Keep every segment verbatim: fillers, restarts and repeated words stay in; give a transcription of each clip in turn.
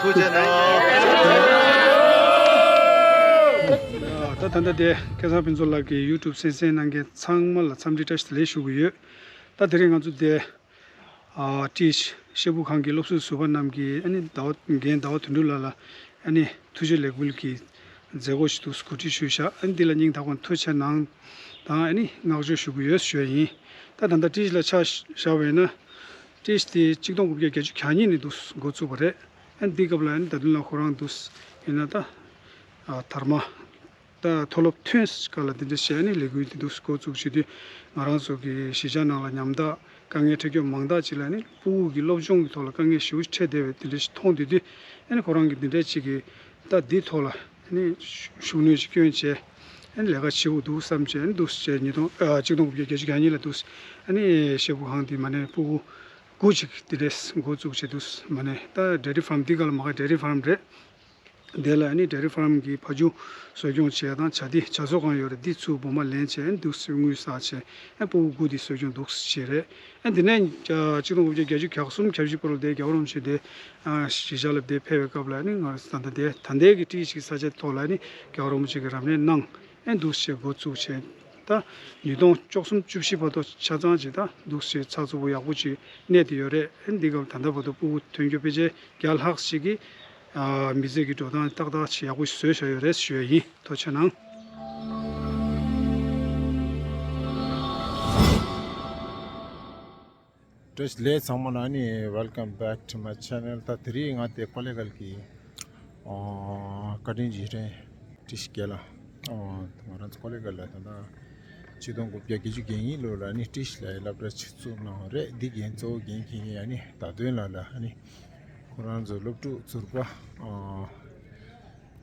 ད་ད་ལྟ་དེ་སྐལ་བཟང་ཕུན་ཚོགས་ལགས་ཀྱི་ཡུ་ཊུབ་གསན་གཟིགས་གནང་མཁན་ཚང་མ་ལ་འཚམས་འདྲི་བཀྲ་ཤིས་བདེ་ལེགས་ཞུ་གི་ཡོད། ད་དེ་རིང་ང་ཚོ་དེ་ཨ་ཊི་ཨེཆ་ཤེལ་ཕུག་ཁང་གི་སློབ་ཟུར་ཟུར་པ་རྣམས་ཀྱིས་ཨ་ནི་ཟླ་བ་རྒན་ཟླ་བ་དོན་གྲུབ་ལགས་ལ་ཨ་ནི་ཐུགས་རྗེ་ལེགས་འབུལ་གྱི་མཛད་སྒོ་ཞིག་འདུག་གོ་སྒྲིག་ཞུས་ཤག་ཨ་ནི་འདི་ལ་སྙིང་ཐག་པ་ནས་ཐུགས་རྗེ་གནང་དང་ཨ་ནི་བསྔགས་བརྗོད་ཞུ་གི་ཡོད་ཞུ་ཡ་ཡིན། ད་ད་ལྟ་ཊི་ཨེཆ་ལ་ཆ་བཞག་པ་ཡིན་ན། ཊི་ཨེཆ་དེ་གཅིག་སྟོང་དགུ་བརྒྱ་བརྒྱད་ཅུ་གྱ་གཉིས་ནས་འདུག་འགོ་བཙུགས་པ་རེད། ཨ་ནི་འདི་སྐབས་ལ་ཨ་ནི་ད་དུང་ལ་ཁོ་རང་འདུག་ཡིན་ན་ད་ཨ་དར་མ། ད་མཐོ་སློབ་ཐོན་སྐབས་ལ་འདི་འདྲ་བྱས་ནས་ལས་འགུལ་འདི་འདུག་འགོ་བཙུགས་བྱེད་དུས་ང་རང་ཚོ་གི་གཞིས་ཆགས་ནང་ལ་ཉམ་ཐག་དཀའ་ངལ་འཕྲད་མཁན་མང་དག་ཅིག་ལ་ནི་ཕྲུ་གུ་གི་སློབ་སྦྱོང་གི་ཐོག་ལ་དཀའ་ངལ་ཞེ་པོ་ཅིག་འཕྲད་བསྡད་པའི་འདི་འདྲ་ཞིག་མཐོང་བསྡད་དུས་ཨ་ནི་ཁོ་རང་གི་འདི་འདྲ་ཅིག་གི་ད་འདི་ཐོག་ལ་ཨ་ནི་ཤུགས་སྣོན་ཅིག་བསྐྱོན་བྱས་ཨ་ནི་ལས་ཀ་བྱེད་དགོས་འདུག་བསམ་བྱས་ཨ་ནི་འདུག་བྱས་ཉིས་སྟོང་ཨ་གཅིག་སྟོང་དགུ་བརྒྱ་བརྒྱད་ཅུ་གྱ་གཉིས་ལ་འདུག་ཨ་ནི་ཤེལ་ཕུག་ཁང་འདི་མ་ནས་ཕྲུ་གུ་དགུ་ཅིག་འདི་འདྲས་འགོ་བཙུགས་བྱས་འདུག་མ་ནས་ད་ཌེ་རི་ཕཱམ་འདི་ག་ལ་མ་ག་ཌེ་རི་ཕཱམ་རེད། དེ་ལ་ཨ་ནི་ཌེ་རི་ཕཱམ་གྱི་བ་ཕྱུགས་གསོ་སྐྱོང་བྱས་དང་བྱ་དེ་བྱ་གསོ་ཁང་ཡོད་རེད། འདི་ཚུར་སྦོ་མ་ལེན་བྱས་ཨ་ནི་འདུག་སེ་དངུལ་བསགས་བྱས་ཨ་ནི་ཕྲུ་གུ་དགུ་དེ་གསོ་སྐྱོང་འདུག་སེ་བྱས་རེད། ཨ་ནི་དེ་ནས་ཆིག་སྟོང་དགུ་བརྒྱ་བརྒྱད་ཅུ་གྱ་གསུམ་གྱ་བཞི་བར་ལ་དེ་རྒྱལ་བ་རིན་པོ་ཆེ་དེ་ཨ་གཞིས་ཆགས་ལ་དེ་ཕེབས་པའི་སྐབས་ལ་ཨ་ནི་ང་ད་ལྟ་དེ་ད་ལྟའི་གི་ཊི་ཨེཆ་གི་ས་ཆ་ཐོག་ལ་ཨ་ནི་རྒྱལ་བ་རིན་པོ་ཆེ་གིས་རབ་གནས་གནང་ཨ་ནི་འདུག་སེ་འགོ་བཙུགས་བྱས། ད་ཉིས་སྟོང་བཅུ་གསུམ་བཅུ་བཞི་བར་དུ་ཆ་ཚང་ཅིག་ད་འདུག་སེ་ཚགས་ཚུད་པོ་ཡག་པོ་ཅིག་གནས་བསྡད་ཡོད་རེད། ཨ་ནི་འདི་སྐབས་ད་ལྟ་བར་དུ་ཕྲུ་གུ་ཐོན་རྒྱུ་ཕལ་ཆེར་བརྒྱ་ལྷག་ཅིག་གིས་ཨ་མི་ཚེ་གི་འགྲོ་སྟངས་ཏག་ཏག་ཅིག་ཡག་པོ་ཞིག་བཟོས་བཞག་ཡོད་རེད་ཞུ་ཡ་ཡིན། ཐུགས་རྗེ་གནང་། བཀྲ་ཤིས་བདེ་ལེགས་ཚང་མ་ལ་ནི། Welcome back to my channel. ད་དེ་རིང་ང་དེ་ཀོ་ལེ་གལ་གྱི་ཨོ་བཀའ་དྲིན་རྗེས་དྲན་ཊི་ཨེཆ་རྒན་ལགས། ཨོ་ང་རང་ཚོ་ཀོ་ལེ་གལ་ལ་ད་ལྟ་ཆིག་སྟོང་དགུ་བརྒྱ་བརྒྱད་ཅུ་གྱ་གཉིས་ལོ་ལ་ནི་ཊི་ཨེཆ་ལ་སློབ་གྲྭ་ཆེད་བཙུགས་གནང་བ་རེད། འདི་འགན་གཙོ་བོ་འགན་འཁྱེར་མཁན་ཡ་ནི་ཟླ་སྟོན་ལགས་ལ་ནི་ཁོ་རང་ཚོ་སློབ་ཕྲུག་ཟུར་པ་ཨོ་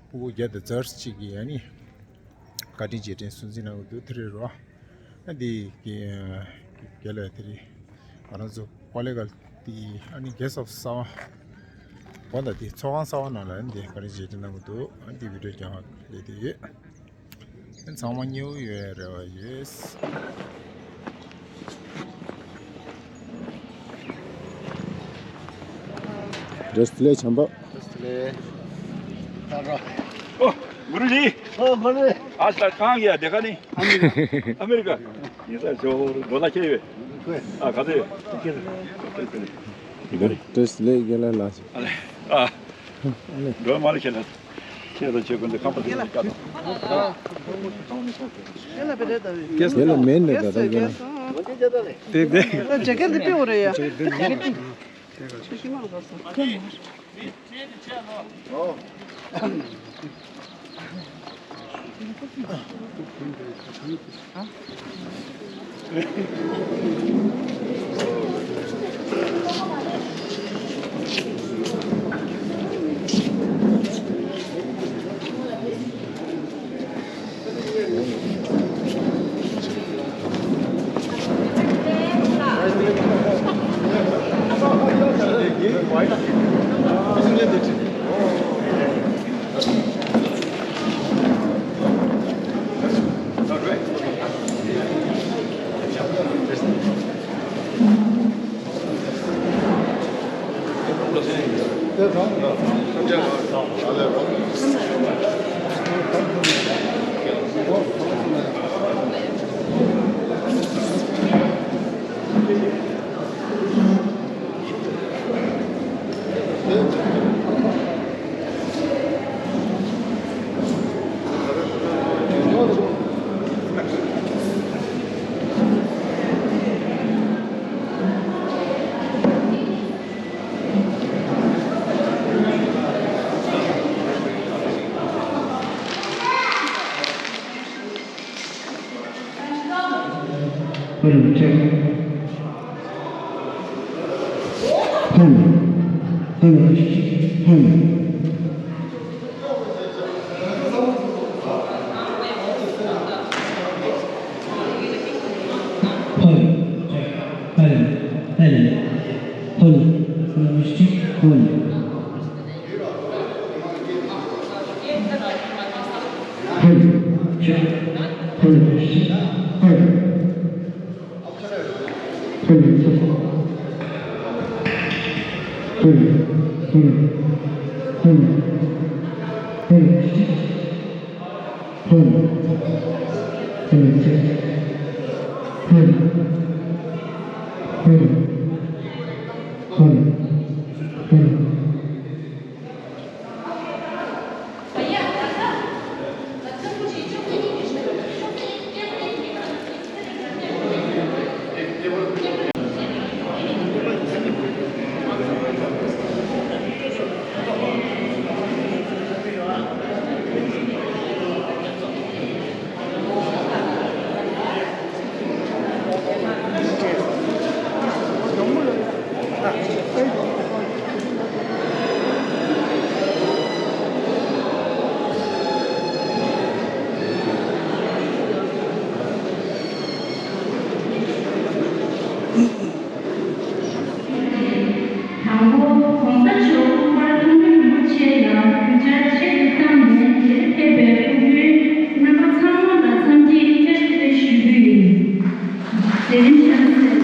ཕྲུ་གུ་བརྒྱ་དང་ཙམ་ཅིག་གི་ཡ་ནི་བཀའ་དྲིན་རྗེས་དྲན་སྲུང་བརྩི་གནང་གི་འདུག་དེ་རེད་རོ། ཨ་འདི་གི་རྒན་ལགས་དེ་རིང་ང་རང་ཚོ་ཀོ་ལེ་གལ་དེ་ཨ་ནི་གེ་སི་ཊི་ཧའུ་སི་གསར་པ་གོ་ད་དེ་ཚོགས་ཁང་གསར་པ་ནང་ལ་ཨ་ནི་དེ་བཀའ་དྲིན་རྗེས་དྲན་གནང་གི་འདུག་ཨ་འདི་བི་ཌི་ཡོ་རྒྱང་ལས་དེ་ཡོད། ཨ་ཚང་མ་མཉེས་པོ་ཡོད་རེ་བ་ཡོད། བཀྲ་ཤིས་བདེ་ལེགས་བྱམས་པ། བཀྲ་ཤིས་བདེ་ལེགས། ཨོ། གུ་རུ་ཇི། ཨོ་གུ་རུ། ཨ་ད་གང་གི་ཡ་དེ་ག་ནི། ཨ་མི་རི་ཀ། ཨ་མི་རི་ཀ། ཡིན་ས་ཇོ་རོ་ལ་ཁྱེར་ཡོད། ཨ་ག་ཚོད་ཡོད། ཡིན་ག་རེད། བཀྲ་ཤིས་བདེ་ལེགས་རྒན་ལགས་ལགས། ཨ་ལེ། ཨ། འགྲོ་མ་ལེ་ཁྱེད་ལ། ཁྱེད་ལ་ཁྱེད་ཀུན་དེ་ཁམས་པ་དེ་ལ་བཀའ་དང་། རྒན་ལགས་མེད་ནས་ད་ད་རྒན་ལགས། དེ་དེ། ད་ཇེ་ཀེ་དེ་དཔེ་འོ་རེད་ཡ། དང་པོ། ༸གོང་ས་མཆོག་སྐུ་པར་མཐོང་གྲོལ་རིན་པོ་ཆེ་ལ་གུས་ཕྱག་ཆེད་དུ་བཏང་ནས་དེར་ཕེབས་པའི་སྐུ་མགྲོན་རྣམ་པ་ཚང་མ་ལ་འཚམས་འདྲི་བཀྲ་ཤིས་བདེ་ལེགས་ཞུ་རྒྱུ་ཡིན། མཛད་རིམ་ཕྱག་འཚལ།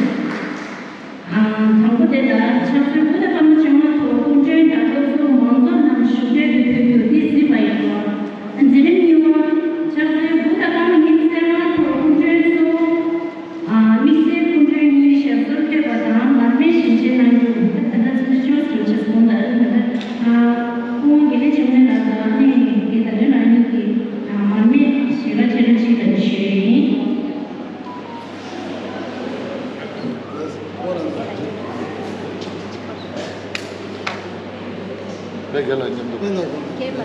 དང་པོ་དེ་ལ་ཕྱག་ཚོད་དགུ་དང་སྐར་མ་བཅོ་ལྔ་ཐོག་སྐུ་མགྲོན་དང་སློབ་ཟུར་མང་ཚོགས་རྣམས་བཞུགས་སྡོད་དུ་ཕེབས་རྒྱུ་འདི་གཟིགས་པ་ཡིན་ནོ། མཛད་རིམ་གཉིས་པ། ཕྱག་ཚོད་དགུ་དང་སྐར་མ་ཉི་ཤུ་རྩ་ལྔ་ཐོག་སྐུ་མགྲོན་ཚོ། དམིགས་བསལ་སྐུ་མགྲོན་གཉིས་ཞབས་སོར་ཕེབས་པ་དང་མར་མེ་ཞལ་ཕྱེ་གནང་རྒྱུ། ད་ལྟ་ཚོད་ཅོག་ཙམ་བྱས་སོང་ལ། ད་ལྟ་སྐུ་ངོ་དགེ་ལེགས་བྱམས་སྙིང་ལགས་དང་ཨ་ནེ་དགེ་ཟླ་ལོ་ལགས་གཉིས་ཀྱིས་མར་མེ་ཞལ་ཁ་ཕྱེ་རོགས་གྱིས་ལབ་ཞུས་ཡིན། དཔེ་རྒན་ལགས་མཉམ་དུ། ཐུགས་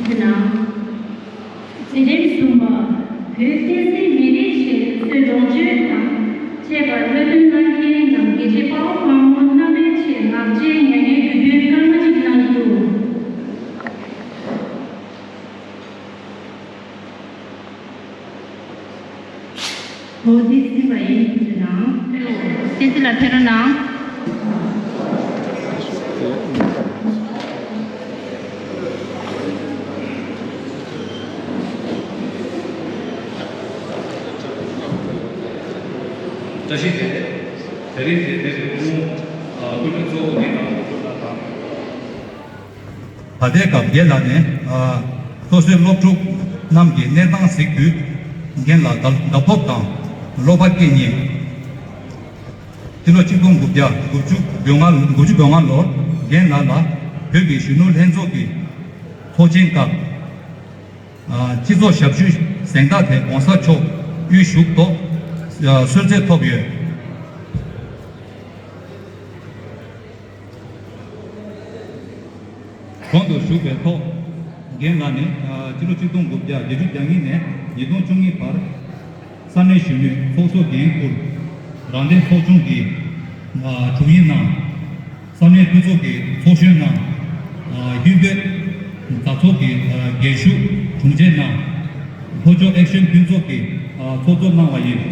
རྗེ་གནང་། མཛད་རིམ་གསུམ་པ། བོད་བསྟན་སྲིད་མི་རིགས་ཆེད་གཙོས་ལོངས་སྤྱོད་དང་བཅས་པར་བློ་འདོན་གནང་མཁན་ནམ་རྒྱལ་གཅེས་དཔའ་བོ་དཔའ་མོ་རྣམ་པའི་ཆེད་ངག་བཅད་ཉན་ཡོད་དུས་དོན་སྐར་མ་གཅིག་གནང་རྒྱུ། འོ་འདི་ཟིན་པ་ཡིན། ཐུགས་རྗེ་གནང་། བསྟན་འཛིན་ལགས་ཕེབས་རོགས་གནང་། བཀྲ་ཤིས་བདེ་ལེགས། དེ་རིང་དེ་དེ་རིང་སྐུ་མགྲོན་གཙོ་བོ་འདི་དང་སློབ་ཕྲུག་ལ་དང་། ད་ལྟའི་སྐབས་རྒན་ལགས་ནས་སོ་སོའི་སློབ་ཕྲུག་རྣམས་ཀྱི་གནས་སྟངས་གཟིགས་དུས་རྒན་ལགས་དགའ་དགའ་སྤོབས་དང་བློ་ཕར་སྐྱེད་ཉེ། སྤྱི་ལོ་ཆིག་སྟོང་དགུ་བརྒྱ་དགུ་བཅུ་གོ་ལྔ་དགུ་བཅུ་གོ་ལྔ་ལོར་རྒན་ལགས་ལ་བོད་ཀྱི་གཞོན་ནུ་ལྷན་ཚོགས་ཀྱི་ཚོགས་ཆེན་སྐབས། སྤྱི་ཚོགས་ཞབས་ཞུའི་གཟེངས་རྟགས་དེ་༸གོང་ས་མཆོག་དབུས་བཞུགས་ཐོག་གསོལ་སྩལ་ཐོབ་ཡོད། གོང་དུ་ཞུས་པའི་ཐོག་རྒན་ལགས་ནི་སྤྱི་ལོ་ཆིག་སྟོང་དགུ་བརྒྱ་བརྒྱད་ཅུ་གྱ་གཉིས་ནས་ཉིས་སྟོང་བཅུ་གཉིས་བར་ས་གནས་གཞོན་ནུའི་ཚོགས་གཙོ་འགན་འཁུར། རང་བདེན་ཚོགས་ཆུང་གི་དྲུང་ཡིག་གནང་། ས་གནས་འཐུས་ཚོགས་ཀྱི་ཚོགས་གཞོན་གནང་། ཨ་དབུས་བོད་མཛའ་ཚོགས་ཀྱི་ཨ་རྒྱན་ཞུགས་དྲུང་ཆེ་གནང་། ལྷོ་ཕྱོགས་ཨེག་ཤན་མཐུན་ཚོགས་ཀྱི་ཨ་ཚོགས་གཙོ་གནང་བ་ཡིན།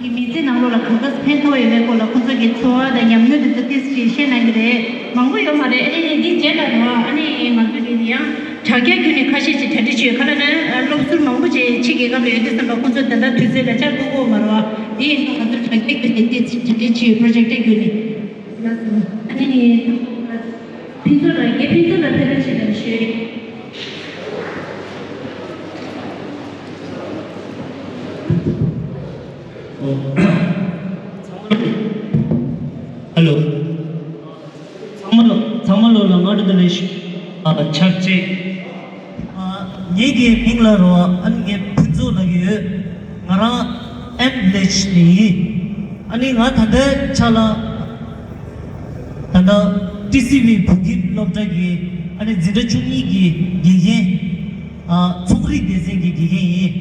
ཡིན་མིན་ཚེ་ནང་ལོགས་ལ་གང་ག་ཕན་ཐོགས་ཡོད་མེད་སྐོར་ལ་ཁོང་ཚོ་གི་ཚོར་བ་དང་ཉམས་མྱོང་དེ་ཚོ་ཏིས་ཅིག་བཤད་གནང་གི་རེད། མང་པོ་ཡོད་མ་རེད། ཨ་ནི་འདི་རྗེས་ལ་རེད་བ། ཨ་ནི་ང་ཚོ་གི་ཡང་དྲ་རྒྱ་བརྒྱུད་ནས་ཁ་ཤས་ཅིག་གྲ་སྒྲིག་བྱས་ཡོད། ག་ལ་ན་སློབ་ཟུར་མང་པོ་ཅིག་ཕྱི་རྒྱལ་ཁབ་ལ་ཡོད་དུས་ཙམ་པ་ཁོང་ཚོ་ད་ལྟ་དུས་ཚོད་ལ་བཅར་ཐུབ་ཀྱི་ཡོད་མ་རེད་བ། དེ་ཡིན་དུས་ང་ཚོ་དྲ་རྒྱ་བརྒྱུད་ནས་ཏིས་ཅིག་གྲ་སྒྲིག་བྱས་ཡོད། པྲོ་ཇེག་ཊར་བརྒྱུད་ནས། ཨ་ནི་ཕུན་ཚོགས་ལགས་ཀྱིས་ཕུན་ཚོགས་ལགས་ཕེབས་རོགས་བྱེད་དང་ཞུས། ཧེ་ལོ། ཚང་མ་ལོ་ཚང་མ་ལོ་ལ་སྔ་དྲོ་བདེ་ལེགས་ཞུ། ཨ་ཕྱག་རྗེས། ཨ་ངེད་ཀྱི་མིང་ལ་རོ་ཨ་ནི་ངས་ཕུན་ཚོགས་ལབ་ཀྱི་ཡོད། ང་རང་ཨེམ་བི་ལེ་ཇི་ནས་ཡིན། ཨ་ནི་ང་ད་ལྟའི་ཆ་ལ་ད་ལྟ་ ཊི་སི་ཝི་བོད་ཁྱིམ་སློབ་གྲྭ་གི་ཨ་ནི་འཛིན་གྲྭ་བཅུ་གཉིས་ཀྱི་དགེ་རྒན། ཨ་ཚོང་རིག་སྡེ་ཚན་གྱི་དགེ་རྒན་ཡིན།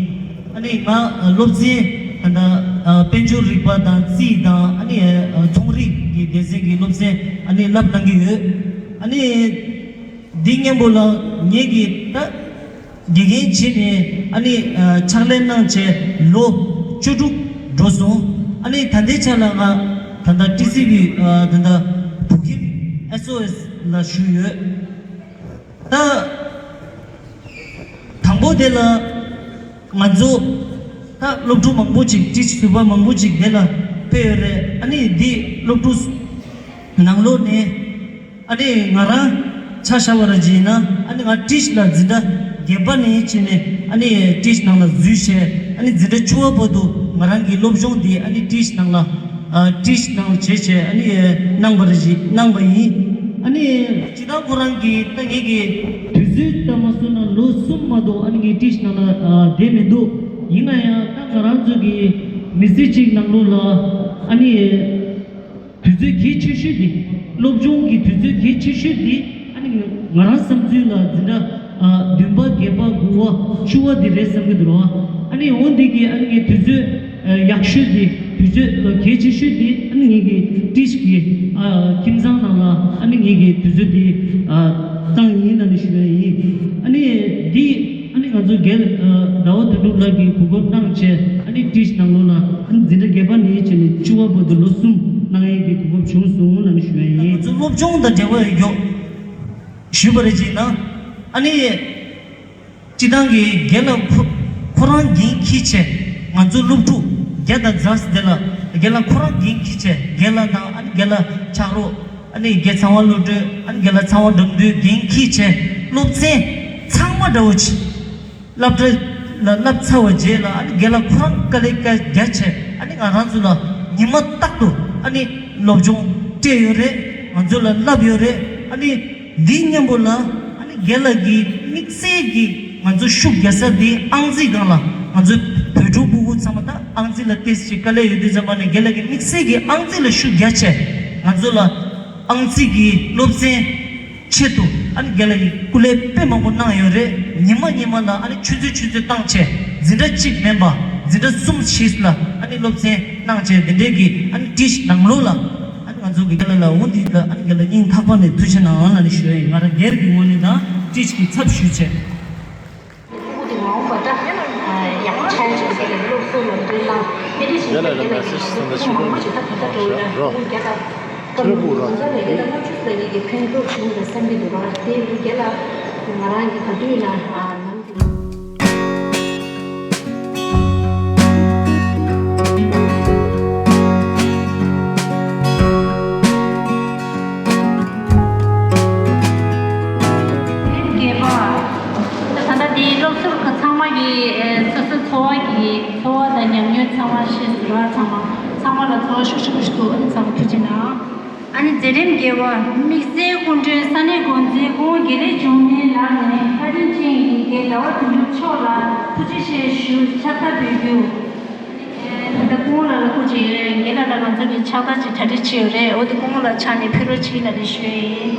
ཨ་ནི་ང་ཨ་སློབ་ཚན་ད་ལྟ་ཨ་དཔལ་འབྱོར་རིག་པ་དང་རྩིས་དང་ཨ་ནི་ཨ་ཚོང་རིག་གི་སྡེ་ཚན་གྱི་སློབ་ཚན་ཨ་ནི་བསླབ་གནང་གི་ཡོད། ཨ་ནི་འདི་མཉམ་པོ་ལ་ངེད་ཀྱི་ད་དགེ་རྒན་བྱས་ནས་ཨ་ནི་ཨ་ཕྱག་ལས་གནང་བྱས་ལོ་བཅུ་དྲུག་འགྲོ་སོང་། ཨ་ནི་ད་ལྟའི་ཆ་ལ་ང་ད་ལྟ་ཊི་སི་ཝི་ཨ་ད་ལྟ་བོད་ཁྱིམ་ཨེས་ཨོ་ཨེས་ལ་ཞུགས་ཡོད། ད་དང་པོ་དེ་ལ་ང་ཚོ་ད་སློབ་ཕྲུག་མང་པོ་ཅིག་ཊི་སི་ཟུར་པ་མང་པོ་ཅིག་དེ་ལ་ཕེབས་ཡོད་རེད། ཨ་ནི་འདི་སློབ་ཕྲུག་ནང་ལོགས་ནས་ཨ་ནི་ང་རང་ཆ་བཞག་པ་ར་ཅིག་ཡིན་ན་ཨ་ནི་ང་ཊི་སི་ལ་འཛིན་གྲྭ་བརྒྱད་པ་ནས་བྱས་ནས་ཨ་ནི་ཊི་སི་ནང་ལ་འཛུལ་བྱས་ཨ་ནི་འཛིན་གྲྭ་བཅུ་པ་བར་དུ་ང་རང་གི་སློབ་སྦྱོང་འདི་ཨ་ནི་ཊི་སི་ནང་ལ་ཨ་ཊི་སི་ནང་ལ་བྱས་བྱས་ཨ་ནི་གནང་བ་རེད་ཅིག་གནང་བ་ཡིན། ཨ་ནི་སྤྱིར་བཏང་ཁོ་རང་གི་ད་ངེད་ཀྱི་དུས་ཚོད་ལྟར་མ་སོང་ན་ལོ་གསུམ་མ་གཏོགས་ཨ་ནི་ངས་ཊི་སི་ནང་ལ་ཨ་བསྡད་མི་འདུག་ཡིན་ན་ཡང་ད་ང་རང་ཚོ་གི་མི་ཚེ་གཅིག་ནང་ལོགས་ལ་ཨ་ནི། དུས་ཚོད་གལ་ཆེ་ཤོས་འདི། སློབ་སྦྱོང་གི་དུས་ཚོད་གལ་ཆེ་ཤོས་འདི། ཨ་ནི་ང་རང་བསམ་ཚུལ་ལ་འཛིན་གྲྭ་ཨ་བདུན་པ་བརྒྱད་པ་དགུ་པ་བཅུ་པ་འདི་རེད་བསམ་གྱི་འདུག་ར། ཨ་ནི་འོ་འདི་གི་ཨ་ནི་ངའི་དུས་ཚོད་ཨ་ཡག་ཤོས་འདི། དུས་ཚོད་ཨ་གལ་ཆེ་ཤོས་འདི་ཨ་ནི་ངེད་ཀྱི་ཊི་སི་གི་ཨ་ཁྱིམ་ཚང་ནང་ལ་ཨ་ནི་ངེད་ཀྱི་དུས་ཚོད་འདི་ཨ་བཏང་ཡིན་ལབ་ནས་ཞུ་ཡ་ཡིན། ཨ་ནི་འདི། ཨ་ནི་ང་ཚོ་རྒན་ཟླ་བ་དོན་གྲུབ་ལགས་ཀྱིས་གོ་སྐབས་གནང་བྱས་ཨ་ནི་ཊི་སི་ནང་ལོགས་ལ་ཨ་ནི་འཛིན་གྲྭ་བརྒྱད་པ་ནས་བྱས་ནས་བཅུ་པ་བར་དུ་ལོ་གསུམ་གནང་ཡས་ཀྱི་གོ་སྐབས་བྱུང་སོང་ལབ་ནས་ཞུ་ཡ་ཡིན། ང་ཚོ་སློབ་སྦྱོང་དང་འབྲེལ་བ་ཡོད་ཞུས་པ་རེད་ཅེ་ན། ཨ་ནི་སྤྱིར་བཏང་གི་རྒན་ལགས་ཁོ་ཁོ་རང་འགན་འཁྱེར་བྱས་ང་ཚོ་སློབ་ཕྲུག་བརྒྱ་དང་རྩ་བཞི་དེ་ལ་རྒན་ལགས་ཁོ་རང་འགན་འཁྱེར་བྱས་རྒན་ལགས་དང་ཨ་ནི་རྒན་ལགས་ཕྱག་རོགས། ཨ་ནི་རྒན་ཚངས་དབང་བློ་གྲོས། ཨ་ནི་རྒན་ལགས་ཚངས་དབང་དགྲ་འདུལ་འགན་འཁྱེར་བྱས་སློབ་ཚན་ཚང་མ་འདྲ་བོ་ཅིག་སློབ་གྲྭ་ལ་བསླབ་ཚར་བ་རྗེས་ལ་ཨ་ནི་རྒན་ལགས་ཁོ་རང་དཀའ་ལས་ཀ་རྒྱ་བྱས་ཨ་ནི་ང་རང་ཚོ་ལ་ཉི་མ་རྟག་ཏུ་ཨ་ནི་སློབ་སྦྱོང་སྤྲད་ཡོད་རེད། ང་ཚོ་ལ་བསླབ་ཡོད་རེད། ཨ་ནི་འདི་མཉམ་པོ་ལ་ཨ་ནི་རྒན་ལགས་ཀྱི་དམིགས་བསལ་གྱི་ང་ཚོ་ཤུགས་རྒྱག་ས་དེ་ཨང་རྩིས་སྒང་ལ་ང་ཚོ་བོད་ཕྲུག་ཕྲུ་གུ་ཚང་མ་ད་ཨང་རྩིས་ལ་ཏོག་ཙམ་དཀའ་ལས་ཡོད་དུས་ཙམ་པ་ནས་རྒན་ལགས་ཀྱི་དམིགས་བསལ་གྱི་ཨང་རྩིས་ལ་ཤུགས་རྒྱག་བྱས་ང་ཚོ་ལ་ཨང་རྩིས་ཀྱི་སློབ་ཚན་ཆེད་དུ་ཨ་ནི་རྒན་ལགས་ཀྱིས་སྐུ་ལས་དཔེ་མང་པོ་གནང་ཡོད་རེད། ཉི་མ་ཉི་མ་ལ་ཨ་ནི་ཆུ་ཚོད་ཆུ་ཚོད་བཏང་བྱས་འཛིན་གྲྭ་གཅིག་མིན་པ་འཛིན་གྲྭ་གསུམ་བཞི་ལ་ཨ་ནི་སློབ་ཚན་གནང་བྱས་འདི་འདྲའི་གི་ཨ་ནི་ཊི་སི་ནང་ལོགས་ལ་ཨ་ནི་ང་ཚོ་གི་རྒན་ལགས་ལ་འོ་འདི་ལ་ཨ་ནི་རྒན་ལགས་སྙིང་ཐག་པ་ནས་ཐུགས་རྗེ་གནང་ལབ་ནས་ཞུ་ཡ་ཡིན། ང་རང་སྒེར་གྱི་ངོས་ནས་དང་ཊི་སི་གི་ཚབ་ཞུས་བྱས། ཁོང་གི་མ་འོངས་པ་ད་ཡག་པོ་ཆགས་ཡ་ཆོག་ཟེར་ནས་སློབ་གསོ་ལ་འདོན་དང་དཔེ་ཁྲིད་བྱེད་མཁན་རྒན་ལགས་ཀྱི་ལས་ཀ་མང་པོ་ཞིག་ད་ག་ས་འགྲོ་ཡོད་རེད། ཁོང་རྒྱ་དང་སྐབས་ལ་ང་ཚོ་ལས་ཀ་ད་སློབ་ཕྲུག་ལ་ཡིན་གྱི་ཕན་ཐོགས་བྱུང་རེད་བསམ་གྱི་འདུག་ར། དེ་རྒན་ལགས་ང་རང་གི་ག་དུས་ན་ནམ་དུ། ལན་བརྒྱད་པ། ད་ལྟ་འདིའི་སློབ་ཟུར་ཁག་ཚང་མ་གི་ཨེ་སོ་སོའི་འཚོ་བ་གི་འཚོ་བ་དང་ཉམས་མྱོང་ཚང་མ་ཤེས་སོང་ར། ཚང་མ་ཚང་མ་ལ་འཚོ་བ་ཤུགས་ཆེན་པོ་ཞིག་འདུག་ཨ་ནི་ཚང་མ་ཐུགས་རྗེ་གནང་། ཨ་ནི་མཛད་རིམ་བརྒྱད་པ། དམིགས་བསལ་སྐུ་མགྲོན་ས་གནས་འགོ་འཛིན་སྐུ་ངོ་དགེ་ལེགས་འབྱུང་གནས་ལགས་ནས་བཀའ་དྲིན་ཅན་གྱི་རྒན་ཟླ་བ་དོན་གྲུབ་མཆོག་ལ་ཐུགས་རྗེ་ཆེ་ཞུ་ཕྱག་འཚལ་འབུལ་རྒྱུ། ད་ལྟ་སྐུ་ངོ་ལགས་ལ་སྐུ་མཁྱེན་ཡོད་རེད། རྒན་ལགས་ལ་ང་ཚོ་གི་ཕྱག་རྟགས་ཅིག་གྲ་སྒྲིག་བྱས་ཡོད་རེད། འོ་དེ་སྐུ་ངོ་ལགས་ཕྱག་ནས་ཕུལ་རོགས་གྱིས་ལབ་ནས་ཞུ་ཡ་ཡིན།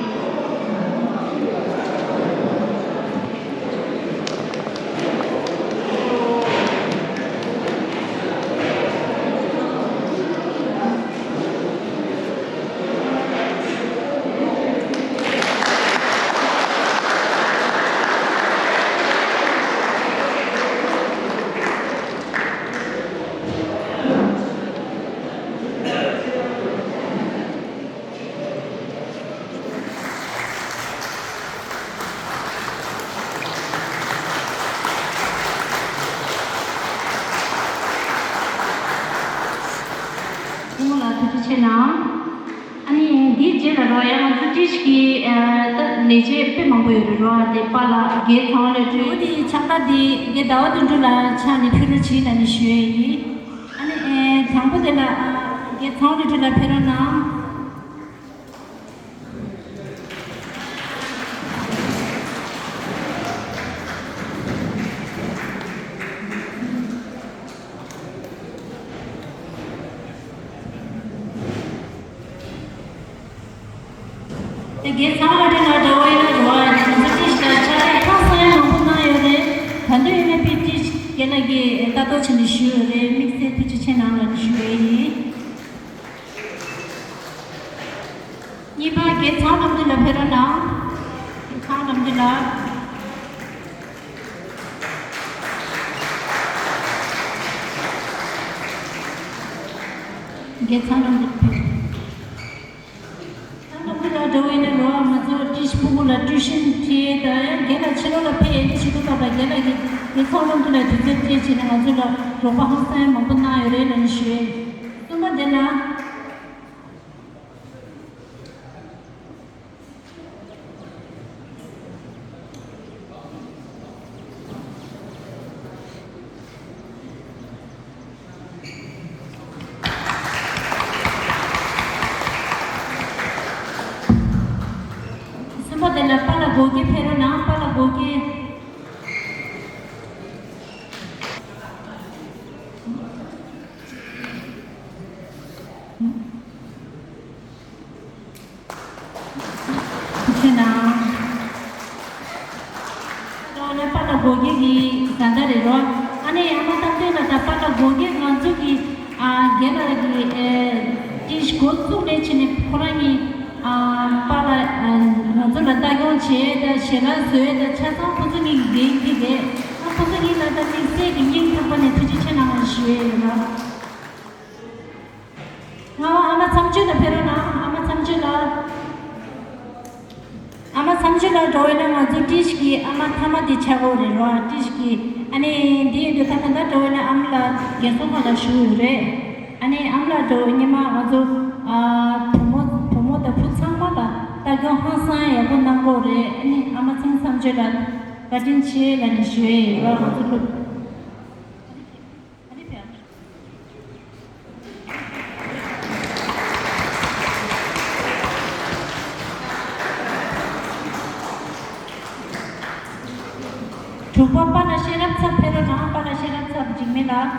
སྐུ་ངོ་ལགས་ཐུགས་རྗེ་ཆེ་གནང་། ཨ་ནི་འདིའི་རྗེས་ལ་རོ་ཡ་ང་ཚོ་ཊི་སི་གི་ད་ལས་བྱེད་དཔེ་མང་པོ་ཡོད་རེད་རོ། དེ་པཱ་ལགས་རྒན་ཚངས་དབང་བློ་གྲོས། འོ་དེ་ཕྱག་རྟགས་དེ་རྒན་ཟླ་བ་དོན་གྲུབ་ལ་ཕྱག་ནས་ཕུལ་རོགས་གྱིས་ལབ་ནས་ཞུ་ཡ་ཡིན། ཨ་ནི་དང་པོ་དེ་ལ་རྒན་ཚངས་དབང་བློ་གྲོས་ལགས་ཕེབས་རོགས་གནང་། དེ་ རྒན་ཚང་མ་དེ་ང་འདྲ་བོ་ཡིན་ན་འགྲོ་བ་ཡིན་ང་ཚོ་ཏིས་ལ་ཕྱག་ལས་ཁ་སང་ཡང་མང་པོ་གནང་ཡོད་རེད། ད་དུང་ཡིན་ན་པི་ཏིས་རྒན་ལགས་ཀྱིས་ལྟ་རྟོག་བྱས་ནས་ཞུས་ཡོད་རེད། དམིགས་བསལ་ཐུགས་རྗེ་ཆེ་གནང་ལ་ཞུ་ཡས་ཡིན། གཉིས་པ་རྒན་ཚང་ནམ་དུ་ལ་ཕེབས་རོགས་གནང་། རྒན་ཚང་ནམ་དུ་ལ། རྒན་ཚང་ནམ་དུ་ལ་ཕེབས། ཚང་ནམ་དུ་ལ་འགྲོ་བའི་ནང་ལོགས་ང་ཚོ་ཏིས་ཕྲུ་གུ་ལ་ཏུའུ་ཤན་ཁྲིད་དང་རྒན་ལགས་ཕྱི་ལོགས་ལ་ཕེབས་ཡས་ནི་ཞུ་གི་ཐོག་དང་རྒན་ལགས་ཀྱིས་རྒན་ཚང་ནམ་དུ་ལ་དུས་ཚོད་སྤྲད་བྱས་ནས་ང་ཚོ་ལ་རོགས་པ་ཧང་སང་མང་པོ་གནང་ཡོད་རེད་ལབ་ནས་ཞུ་ཡས། གསུམ་པ་དེ་ལ། གསུམ་པ་དེ་ལ་པཱ་ལགས་སྒོ་སྐྱེས་ཕེབས་རོགས་གནང་། པཱ་ལགས་སྒོ་སྐྱེས། ཐུགས་རྗེ་གནང་། ཨོ་ན་པཱ་ལགས་སྒོ་སྐྱེས་ཀྱི་བཟའ་ཟླ་རེད་རོ། ཨ་ནི་ཨ་མ་རྟག་བརྟན་ལགས་དང་པཱ་ལགས་སྒོ་སྐྱེས་ང་ཚོ་གི་ཨ་རྒན་ལགས་ཀྱི་ཨེ་ཏིས་འགོ་བཙུགས་ནས་ཕྱིན་ནས་ཁོ་རང་གཉིས་ཨ་པཱ་ལགས་ཨ་ང་ཚོ་ལ་ལྟ་སྐྱོང་བྱས་དང་ཞལ་ལག་བཟོས་དང་ཆ་ཚང་ཁོ་ཚོ་གཉིས་ཀྱི་འགན་འཁྱེར་རེད། ཨ་ཁོ་ཚོ་གཉིས་ལ་ད་དམིགས་བསལ་གྱི་སྙིང་ཐག་པ་ནས་ཐུགས་རྗེ་ཆེ་གནང་བ་ཞུ་ཡས་ཡིན་ལ། ང་ཨ་མ་མཚམས་གཅོད་ལ་ཕེབས་རོགས་གནང་། ཨ་མ་མཚམས་གཅོད་ལ། ཨ་མ་མཚམས་གཅོད་ལ་འགྲོ་བས་ན་ང་ཚོ་ཏིས་ཀྱི་ཨ་མ་མཐའ་མ་དེ་ཆགས་ཡོད་རེད་རོ། ཏིས་ཀྱི་ཨ་ནི་འདི་ཡིན་དུས་ད་ད་ལྟ་འགྲོ་བས་ན་ཨ་མ་ལགས་རྒན་གསོ་ཁང་ལ་བཞུགས་ཡོད་རེད། ཨ་ནི་ཨ་མ་ལགས་འགྲོ་བས་ཉི་མ་ང་ཚོ་ཨ་བུ་མོ་བུ་མོ་དང་བུ་ཚང་མ་ལ་ལྟ་སྐྱོང་ཧང་སང་ཡག་པོ་གནང་གི་ཡོད་རེད། ཨ་ནི་ཨ་མ་མཚམས་མཚམས་གཅོད་ལ་བཀའ་དྲིན་ཆེ་ལབ་ནས་ཞུ་ཡས་ཡོད་རོ། ང་ཚོ་སློབ། དྲུག་པ་པཱ་ལགས་ཤེས་རབ་ཚབ་ཕེབས་རོགས་གནང་། པཱ་ལགས་ཤེས་རབ་ཚབ་འཇིགས་མེད་ལགས།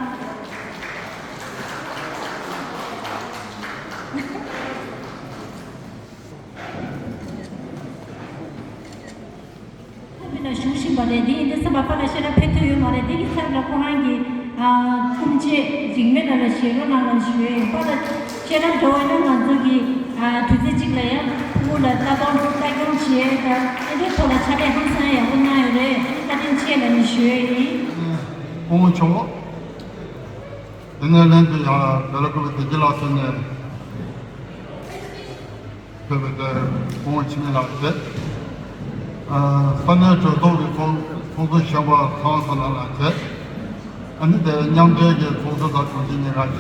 ཐུགས་རྗེ་ལ་བཞུགས་བཞིན་པ་རེད། འདི་ཡིན་དུས་ཙམ་པ་པཱ་ལགས་ཤེས་རབ་ཕེབས་ཐུབ་ཡོད་མ་རེད། འདི་གི་ཚབ་ལ་ཁོ་རང་གི་ཨ་སྐུ་མཆེད་འཇིགས་མེད་ལགས་ལ་ཞལ་རོགས་གནང་ལ་ཞུ་ཡས་ཡིན། པཱ་ལགས་ཤེས་རབ་འགྲོ་བ་ཡིན་ན་ང་ཚོ་གི་ཨ་དུས་ཚོད་གཅིག་ལ་ཡང་ཕྲུ་གུ་ལ་ལྟ་སྟངས་ལྟ་སྐྱོང་བྱས་ད་ཨེ་འདྲའི་ཐོག་ལ་ཕྱག་ལས་ཧང་སང་ཡག་པོ་གནང་ཡོད་རེད། ཨ་ནི་བཀའ་དྲིན་ཆེ་ལབ་ནས་ཞུ་ཡས་ཡིན། སྐུ་ངོ་མཆོག་དེ་ནས་ལན་དུ་ཡང་བོད་ལ་སྐུ་བའི་བདེ་སྐྱིད་ལགས་སོགས་ནས། ཕེབས་པའི་དེར་སྐུ་ངོ་འཆི་མེད་ལགས་བྱས། ཨ་ས་གནས་གྲོས་ཚོགས་ཀྱི་ཚོགས་ཚོགས་གཙོ་གཞོན་པ་ཚེ་དབང་བསོད་ནམས་ལགས་བྱས། ཨ་ནི་དེ་མཉམ་འབྲེལ་གྱི་ཚོགས་གཙོ་དང་དྲུང་ཆེ་གཉིས་ཀ་བྱས།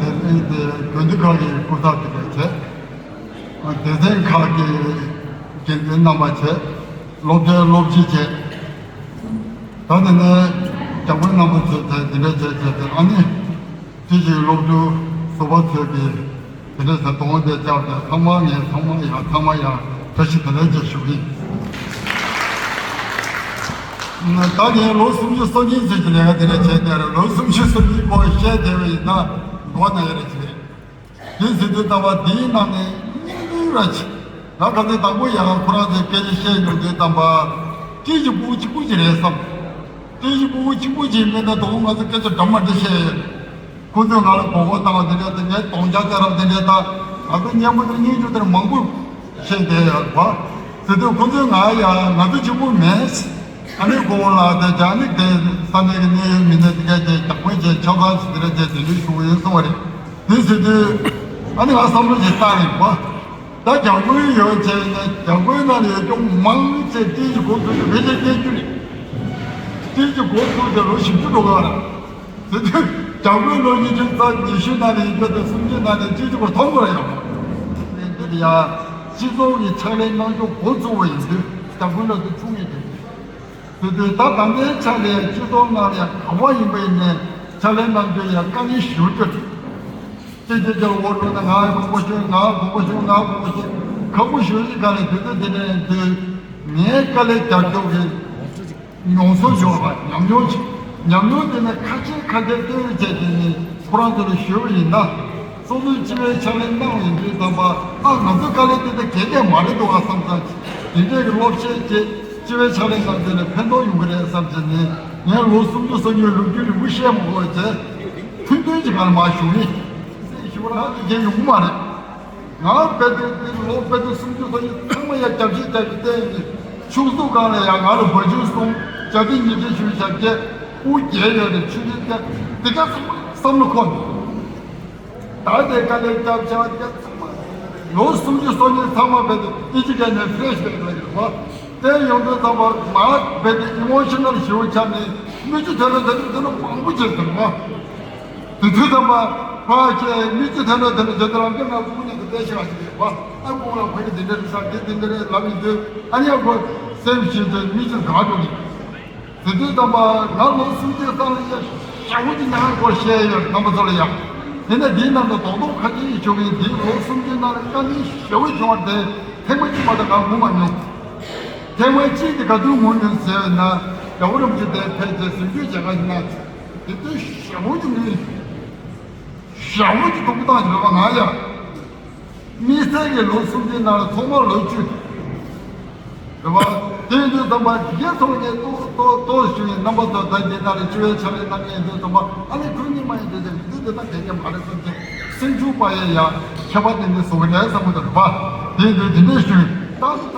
དེ་ནས་དེ་དགོན་སྡེ་ཁག་གི་སྐུ་ཚབ་དེ་འདྲ་བྱས། ཨ་སྡེ་ཚན་ཁག་གི་འགན་འཛིན་རྣམ་པ་བྱས། སློབ་གྲྭའི་སློབ་སྤྱི་བྱས། ད་དེ་ནས་བྱ་དཔོན་རྣམ་པ་ཚོས་དེ་འདི་འདྲ་བྱས་བྱས་ཏེ་ཨ་ནི། དེ་བཞིན་སློབ་ཕྲུག་བཟོ་པ་ཚོས་ཀྱིས་དེ་འདྲ་ཟེར་གདོང་དེ་བཅག་སྟེ་ཚང་མ་ངས་ཚང་མ་ཡང་ཚང་མ་ཡང་བཀྲ་ཤིས་བདེ་ལེགས་ཅེས་ཞུ་གི་ཡིན། ད་ངས་ལོ་སུམ་ཅུ་སོ་གཉིས་ཙམ་གྱི་ལས་ཀ་དེ་འདྲ་བྱས་བསྡད་རེད། ལོ་སུམ་ཅུ་སོ་གཉིས་སྐོར་བཤད་བསྡད་པ་ཡིན་ན་མགོ་ན་ཡ་རེ་ཅིག་རེད། དེ་ཟེར་དུས་ཙམ་པ་དེའི་ནང་ནས་སྙིང་རུས་ར་ཆེ། ང་ག་ཚོད་དང་པོ་ཡང་ཁོ་རང་ཚོའི་སྐད་ཆ་བཤད་ཡོང་དུས་ཙམ་པ། ཏིས་ཀྱི་ཕྲུ་གུ་གཅིག་པུ་ཅིག་རེད་བསམ། ཏིས་ཀྱི་ཕྲུ་གུ་གཅིག་པུ་ཅིག་མིན་ན་དུང་ང་ཚོ་སྐད་ཆ་འདྲ་མ་འདྲ་བཤད་ཡོད། ཁོ་ཚོས་ང་ལ་མགོ་སྐོར་བཏང་བ་དེ་འདྲ་དང་ངས་གདོང་བཅག་བཅག་རབས་དེ་འདྲ་དང་། ང་ཚོ་སྙན་པོ་དང་སྙན་ཞུ་དེར་མང་པོ་བཤད་བསྡད་ཡོད་པ། ཟེར་དུས་ཁོ་ཚོས་ང་ཡང་ང་ཚོ་གཅིག་པུ་མེད། ཨ་ནི་ཁོ་བོ་ལ་དེ་རྒྱ་ནི་དེ་ས་གནས་ཀྱི་གནད་ཡོད་མི་སྣ་དེ་གས་དེ་བདག་པོ་བྱས་ཆ་ཚང་ཞིག་དེ་འདྲ་བྱས་དེ་འདྲའི་ཞུ་གི་ཡོད་གསུངས་པ་རེད། དེ་ཟེར་དུས་ཨ་ནི་ང་བསམ་བློ་ཞིག་བཏང་ཡིན་པ། ད་རྒྱ་དཔོན་ཡོད་བྱས་ནས་རྒྱ་དཔོན་ནང་ལ་ཡོད་ཀྱང་མང་ཆེ་ཏིས་ཀྱི་འགོ་ཚུགས་ཏེ་བེད་སྤྱོད་སྐྱེལ་རྒྱུ་རེད། ཏིས་ཀྱི་འགོ་ཚུགས་ཏེ་ལོ་བཞི་བཅུ་འགྲོ་གི་རེད། དེ་དུས་རྒྱ་དཔོན་ལོ་ཉིས་བརྒྱ་རྩ་ཉི་ཤུ་ནང་ནས་ཡིན་རྒྱུ་དང་སུམ་ཅུ་ནང་ནས་གཅིག་གཅིག་པ་མཐོང་དགོས་ཡོད་མ་རེད། འདི་ལ་ཡང་སྤྱི་ཚོགས་ཀྱི་ཕྱག་ལས་གནང་རྒྱུ་འགོ་བཙུགས་པ་ཡིན་དུས་རྒྱ་དཔོན་ལ་དུ་བཅུག་ངེས་རེད། དེ་དུས་ད་ད་ལྟའི་ཆ་ལས་སྤྱི་ཚོགས་ནང་ལ་ཡང་ག་བ་ཡིན་པ་ཡིན་ནའི་ཕྱག་ལས་གནང་རྒྱུ་ཡང་དཀའ་ངལ་ཞེ་པོ་ཅིག་རེད། ཅེས་ཅེས་ཅེས་འོ་འགྲོ་ན་ང་དགོངས་པ་ཞུ། ང་དགོངས་པ་ཞུ། ང་དགོངས་པ་ཞུ། ཁག་པོ་ཞུ་ཡི་ག་ལས་དེ་དུས་དེ་ནས་དུས་ངའི་དཀའ་ལས་རྒྱག་རྒྱུ་གི་མྱོང་ཚོར་ཡོད་པ། ཉམས་མྱོང་ཅིག་ཉམས་མྱོང་དེ་ནི་ཁ་ཤས་ཁ་ཤས་བཏོན་བྱས་དེ་ནི་ཁོ་རང་ཚོ་ལ་ཞུས་པ་ཡིན་ན། སོ་སོའི་སྤྱི་པའི་ཕྱག་ལས་གནང་བ་ཡིན་དུས་ཙམ་པ། ཨ། ང་ཚོའི་དཀའ་ལས་དེ་འདྲ་གང་ཡང་མ་རེད་འདུག་ག་བསམ་ཙང་། དེ་འདྲའི་གི་སློབ་བཤད་བྱས། སྤྱི་པའི་ཕྱག་ལས་གནང་དེ་ལ་ཕན་ཐོགས་ཡོང་གི་རེད་བསམ་བྱས་ནས། ངས་ལོ་སུམ་ཅུ་སོ་གཉིས་ལོ་རྒྱུས་རིང་པོ་བཤད་མ་དགོས་བྱས། ཐུང་ཐུང་ཅིག་སྒང་ལ་མར་ཞུ་ནི། ཞུ་བ་ལ་ཡང་ཡོང་གི་མ་རེད། ང་དཔེ་དེབ་འདི་ལོ་དཔེ་དེབ་སུམ་ཅུ་སོ་གཉིས་ཚང་མ་ཡར་རྒྱབ་བཤིག་རྒྱབ་བཤིག་བལྟས་ཡིན། ཕྱུགས་ཟོག་སྒང་ལ་ཡང་ང་ལ་བ་ཕྱུགས་གསུམ། བྱ་དེ་ཉིས་བརྒྱ་ཞུ་བྱ་བརྒྱད། དབུ་བརྒྱད་ཡོད་རེད། ཆུ་ཚོད་བརྒྱད། དེ་ག་ཚང་མ་བསམ་བློ་འཁོར་འདུག་ད་དེ་དཀའ་ལས་བརྒྱབ་བྱ་བརྒྱད་ཚང་མ། ལོ་སུམ་ཅུ་སོ་གཉིས་ཚང་མ་དཔེ་དེབ་ཨི་ཅི་ག་ནས་ཕེ་རེ་ཤི་བེག་ལ་ཡོད་པ། དེ་ཡོང་དུས་ཙམ་པ་མར་དཔེ་དེབ་ཨི་མོ་ཤི་ནལ་ཞེ་པོ་ཆགས་ནས་མིག་ཆུ་ཐོན་ལ་དེ་ནས་དེ་ནས་མང་པོ་བྱས་འདུག་ག་དེ་དུས་ཙམ་པ་ཕར་ཁྱེད་མིག་ཆུ་ཐོན་ལ་དེ་ནས་དེ་དུས་རང་སྐྱོན་ང་ཁོང་གཉིས་ཀྱི་བལྟས་ཤེས་པ་ཞིག་རེད་པ། ཨ། ཁོང་ལ་ཕ་གི་དེ་འདྲ་རེད་ཟེར། དེ་དེ་འདྲ་རེད་ལབ་ཡིན་དུས། ཨ་ནི་ཡང་ཁོ་སེམས་ཤིན་ཏུ་མིག་ཆུ་འགག་འགྲོ་གི། དེ་དུས་ཙམ་པ་ང་ལོ་སུམ་ཅུ་སོ་གཉིས་ལ་ཡ་ཞེ་པོ་ཅིག་ཉམས་ལེན་སྐོར་བཤད་ཡོད་རྣམ་པ་ཚོ་ལ་ཡ། དེ་ནས་དེའི་ནང་དུ་རྡོག་རྡོག་ཁ་ཤས་ཤིག་བྱུང་ཡིན། དེའི་ལོ་སུམ་ཅུ་ནང་ལ་དཀའ་ངལ་ཞེ་པོ་བྱུང་བ་དེ་ཐེངས་མ་གཅིག་མ་གཏོགས་ང་ངོ་མ་མྱོང་། ཐེངས་མ་གཅིག་དེ་ག་དུས་ངོ་མྱོང་ཟེར་བ་ན། རྒྱལ་བ་རིན་པོ་ཆེ་དེ་ཕེབས་ཏེ་གཟིགས་ཞིབ་བྱེད་ག་ཡིན་ན། དེ་དུས་ཞེ་པོ་ཅིག་ངུས། ཞེ་པོ་ཅིག་སྡུག་པོ་བཏང་ཡོད་པ། ང་ཡ། དམིགས་བསལ་གྱི་ལོ་སུམ་ཅུའི་ནང་ལ་ཐོག་མར་ལོ་བཅུ། རེད་པ། དེ་ཡིན་དུས་ཙམ་པ་དེ་གའི་ཐོག་ནས་ཏོག་ཏོག་ཏོག་ཞུ་ཡིན། རྣམ་པ་ཚོ་ད་འདི་ནང་ལ་སྤྱི་པའི་ཕྱག་ལས་གནང་མཁན་ཡིན་དུས་ཙམ་པ། ཨ་ནི་ཁོ་གཉིས་མ་ཡིན་དེ་དེ་དུས་དེ་ད་གལ་ཆེན་མ་རེད་བསམ་སྟེ། སེམས་ཆུང་པ་ཡིན་ཡང་ཁྱད་པར་དེ་འདྲ་བཟོ་གི་རེད་བསམ་གི་འདུག་རེད་པ། དེ་ཡིན་དུས་དེ་འདྲ་ཞུ་ཡིན། ད།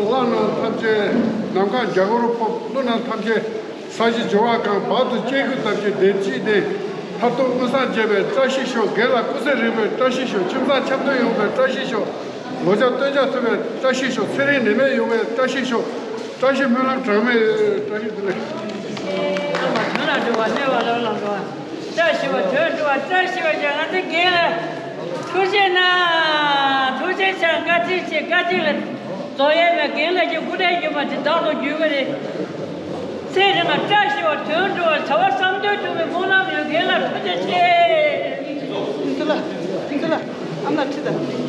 བླ་ན་མཐའ་ཅན་ནམ་མཁའ་འཇའ་གུར་ཕོབ། ཀླུ་ན་ཐམས་ཅད་ས་གཞི་འཇོ་བ་གང་། བར་དུ་གཅེར་བུ་བསྟབས་ཀྱི་བདེ་སྐྱིད་ལྡན། མཐར་ཐུག་མངོན་སངས་རྒྱས་པའི་བཀྲ་ཤིས་ཤོག། རྒན་ལགས་སྐུ་ཚེ་རིང་བའི་བཀྲ་ཤིས་ཤོག། ཁྱིམ་ཚང་འཆམ་མཐུན་ཡོང་བའི་བཀྲ་ཤིས་ཤོག། ལོ་ལྕགས་སྟོན་ཆ་ཐུབ་པའི་བཀྲ་ཤིས་ཤོག། ཚེ་རིང་ནད་མེད་ཡོང་བའི་བཀྲ་ཤིས་ཤོག། བཀྲ་ཤིས་སྨོན་ལམ་གྲངས་མེད། བཀྲ་ཤིས་བདེ་ལེགས། རྣམ་པ་དོན་ལ་འགྲོ་བ། གནས་པ་ལམ་ལ་འགྲོ་བ། བཀྲ་ཤིས་པ་དོན་འགྲུབ་པ། བཀྲ་ཤིས་པ་ཡང་ང་ཚོའི་རྒན་ལ་ཐུགས་རྗེ་གནང་། ཐུགས་རྗེ་ཆེ། བཀའ་དྲིན་ཆེ། བཀའ་དྲིན་ལ་རྫོགས་ཡས་མེད། རྒན་ལགས་ཀྱི་སྐུ་དྲིན་ཡོད་པ་དེ་བདག་ཏུ་འགྱུར་གྱི་རེད། ཚེ་རིང་ལ་བཀྲ་ཤིས་པ་དོན་འགྲུབ་པ་བྱ་བ་བསམ་དོན་འགྲུབ་པའི་སྨོན་ལམ་ཡོད་མཁན་ལ་ཐུགས་རྗེ་ཆེ། ཐུགས་རྗེ་ལ། ཐུགས་རྗེ་ལ། ཨ་མ་ཁྲིད་དང་།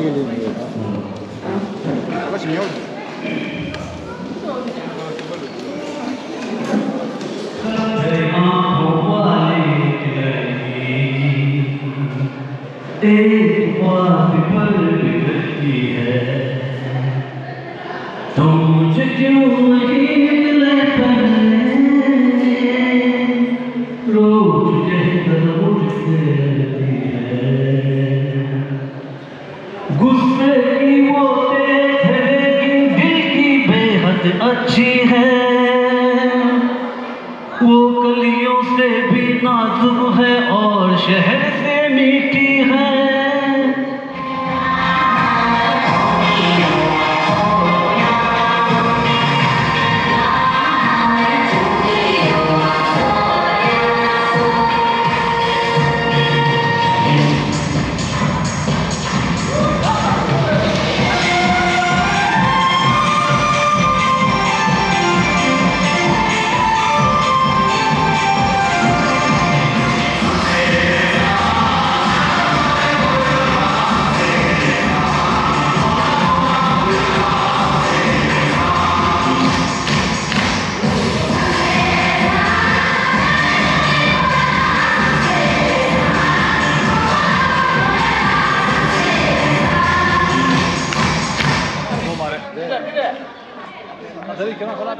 तेरी आंखों वाली एक लड़की, एक ख्वाब पर बिगड़ती है। तुम मुझे क्यों नहीं मिले पहले, रोज कहकर मुझसे रहती है। गुस्से की वो तेज है, लेकिन दिल की बेहद अच्छी है। वो कलियों से भी नाजुक है और शहर से मीठी है।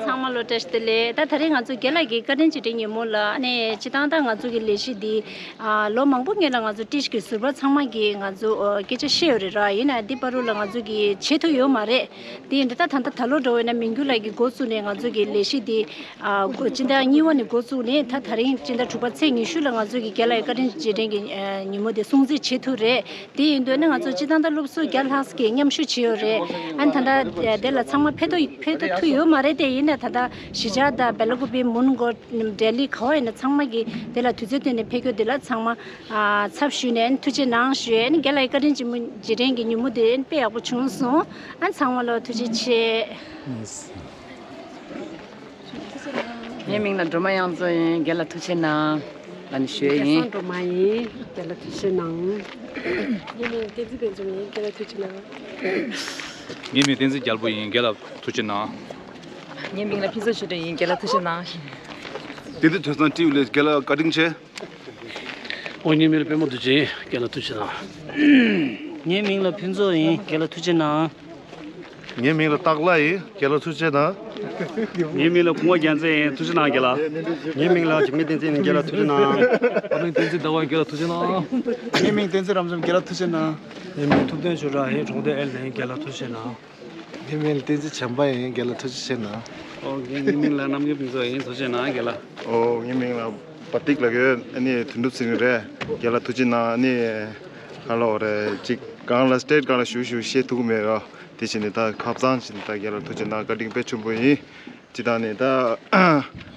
ཚང་མ་ལོ་བཀྲ་ཤིས་བདེ་ལེགས། ད་ད་རེས་ང་ཚོ་རྒན་ལགས་ཀྱི་བཀའ་དྲིན་རྗེས་དྲན་ཉིན་མོ་ལ་ཨ་ནི་སྤྱིར་བཏང་ད་ང་ཚོ་གི་ལས་གཞི་འདི་ཨ་ལོ་མང་པོ་སྔོན་ལ་ང་ཚོ་ཏིས་ཀྱི་ཟུར་པ་ཚང་མ་གིས་ང་ཚོ་ཨ་སྐད་ཆ་བཤད་ཡོད་རེད་ར། ཡིན་ན་འདི་བར་དུ་ལ་ང་ཚོ་གིས་བྱེད་ཐུབ་ཡོད་མ་རེད། དེ་ཡིན་དུས་ད་ད་ལྟ་ད་ལོ་འགྲོ་བས་ན་མིང་འགྱུར་ལགས་ཀྱིས་འགོ་བཙུགས་ནས་ང་ཚོ་གི་ལས་གཞི་འདི་ཨ་སྤྱི་ཟླ་གཉིས་པ་ནས་འགོ་བཙུགས་ནས་ད་ད་རིང་སྤྱི་ཟླ་དྲུག་པ་ཚེས་ཉི་ཤུ་ལ་ང་ཚོ་གི་རྒན་ལགས་ཀྱི་བཀའ་དྲིན་རྗེས་དྲན་གྱི་ཨ་ཉིན་མོ་དེ་སྲུང་བརྩི་བྱེད་ཐུབ་རེད། དེ་ཡིན་དུས་ནི་ང་ཚོ་སྤྱིར་བཏང་ད་སློབ་ཟུར་བརྒྱ་ལྷག་ཙམ་གྱིས་མཉམ་ཞུགས་བྱས་ཡོད་རེད། ཨ་ནི་ད་ལྟ་དེ་ལ་ཚང་མ་ཕེབས་ཐུབ་ཕེབས་ཐུབ་ཐུབ་ཡོད་མ་རེད། དེ་ཡིན་ན་ད་ལྟ་གཞིས་ཆགས་དང་སྦེལ་ཀོབ་པི་མོན་གྷོ་ལྡི་ལི་ག་བ་ཡིན་ན་ཚང་མ་གིས་དེ་ལ་དུས་ཚོད་བཏོན་ནས་ཕེབས་རྒྱུ་དེ་ལ་ཚང་མ་ཨ་ཚབ་ཞུས་ནས་ཨ་ནི་ཐུགས་རྗེ་གནང་ཞུས། ཨ་ནི་རྒན་ལགས་ཀྱི་བཀའ་དྲིན་རྗེས་མོ་རྗེས་དྲན་གྱི་ཉིན་མོ་དེ་ཨ་ནི་དཔེ་ཡག་པོ་བྱུང་སོང་། ཨ་ནི་ཚང་མ་ལ་ཐུགས་རྗེ་ཆེ། ངའི་མིང་ལ་སྒྲོལ་མ་དབྱངས་མཚོ་ཡིན། རྒན་ལགས་ཐུགས་རྗེ་གནང་ལབ་ནས་ཞུ་ཡས་ཡིན། སྐལ་བཟང་སྒྲོལ་མ་ཡིན། རྒན་ལགས་ཐུགས་རྗེ་གནང་། ངའི་མིང་བསྟན་འཛིན་དཔལ་འཛོམས་ཡིན། རྒན་ལགས་ཐུགས་རྗེ་གནང་། ངའི་མིང་བསྟན་འཛིན་རྒྱལ་པོ་ཡིན། རྒན་ལགས་ཐུགས་རྗེ་གནང་། ངའི་མིང་ལ་ཕུན་ཚོགས་ཆོས་སྒྲོན་ཡིན། རྒན་ལགས་ཐུགས་རྗེ་གནང་། བསྟན་འཛིན་ཐོས་བསམ་སྤྲེའུ་ལགས། རྒན་ལགས་བཀའ་དྲིན་ཆེ། ཨོ་ངའི་མིང་ལ་པད་མ་རྡོ་རྗེ་ཡིན། རྒན་ལགས་ཐུགས་རྗེ་གནང་། ངའི་མིང་ལ་ཕུན་ཚོགས་ཡིན། རྒན་ལགས་ཐུགས་རྗེ་གནང་། ངའི་མིང་ལ་སྟག་ལྷ་ཡིན། རྒན་ལགས་ཐུགས་རྗེ་གནང་། ངའི་མིང་ལ་གུང་བ་རྒྱལ་མཚན་ཡིན། ཐུགས་རྗེ་གནང་རྒན་ལགས། ངའི་མིང་ལ་འཇིགས་མེད་བསྟན་འཛིན་ཡིན། རྒན་ལགས་ཐུགས་རྗེ་གནང་། ཨ་མིང་བསྟན་འཛིན་ཟླ་བ་ཡིན། རྒན་ལགས་ཐུགས་རྗེ་གནང་། ངའི་མིང་བསྟན་འཛིན་རབ་འབྱམས། རྒན་ལགས་ཐུགས་རྗེ་གནང་། ངའི་མིང་ཐུབ་བསྟན་ཆོས་གྲགས་ཡིན། གྲོང་སྡེ་ཨེལ་ནས་ཡིན། རྒན་ལགས་ཐུགས་རྗེ་གནང་། ངའི་མིང་ལ་བསྟན་འཛིན་བྱམས་པ་ཡིན། རྒན་ལགས་ཐུགས་རྗེ་ཆེ་གནང་། ཨོ་ངའི་མིང་ལ་རྣམ་རྒྱལ་ཕུན་ཚོགས་ཡིན། ཐུགས་རྗེ་གནང་རྒན་ལགས། ཨོ་ངའི་མིང་ལ་པ་ཏིག་ལབ་ཡོད། ཨ་ནི་དོན་གྲུབ་ཚེ་རིང་རེད། རྒན་ལགས་ཐུགས་རྗེ་གནང་། ཨ་ནི་ག་ལབ་དགོས་རེད། ཅིག་སྒང་ལ་སི་ཊེ་ཊི་སྒང་ལ་བཞུགས་བཞུགས་བཤད་ཐུབ་ཀྱི་མེད་ར། དེ་བྱས་ནས་ད་ཁ་སང་བྱས་ནས་ད་རྒན་ལགས་ཐུགས་རྗེ་གནང་། བཀའ་དྲིན་དཔེ་ཆེན་པོ་ཡིན། སྤྱིར་བཏང་ནས་ད་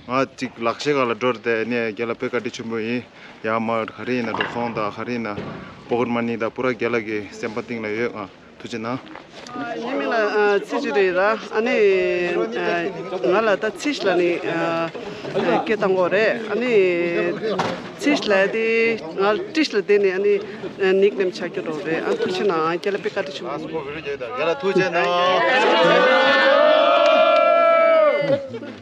ང་ཅིག་ལག་ཤེས་སྒང་ལ་འགྲོ་རེད་དེ། ཨ་ནི་རྒན་ལགས་དཔེ་བཀའ་དྲིན་ཆེན་པོ་ཡིན། ཡར་མར་ག་རེ་ཡིན་ན་འགྲོ་སོང་དང་ག་རེ་ཡིན་ན་པོ་ཀེ་ཊི་མ་ནི་དང་པུ་ར་རྒན་ལགས་ཀྱི་སེམས་པ་གཏིང་ལ་ཡོད། ཨ། ཐུགས་རྗེ་གནང་། ཨ། ངའི་མིང་ལ་ཨ་ཚེ་ཆོས་སྒྲོན་རེད་ར། ཨ་ནི་ཨ་ང་ལ་ད་ཚེ་ཤི་ལ་ནི་ཨ་ཨ་སྐད་བཏང་གོ་རེད། ཨ་ནི་ཚེ་ཤི་ལ་དེ་ང་ཏྲི་ཤི་ལ་དེ་ནི་ཨ་ནི་ནིག་ནེམ་ཆགས་ཀྱི་རོགས་རེད། ཨ་ཐུགས་རྗེ་གནང་། རྒན་ལགས་དཔེ་བཀའ་དྲིན་ཆེན་པོ་ཡིན། རྒན་ལགས་ཐུགས་རྗེ་གནང་།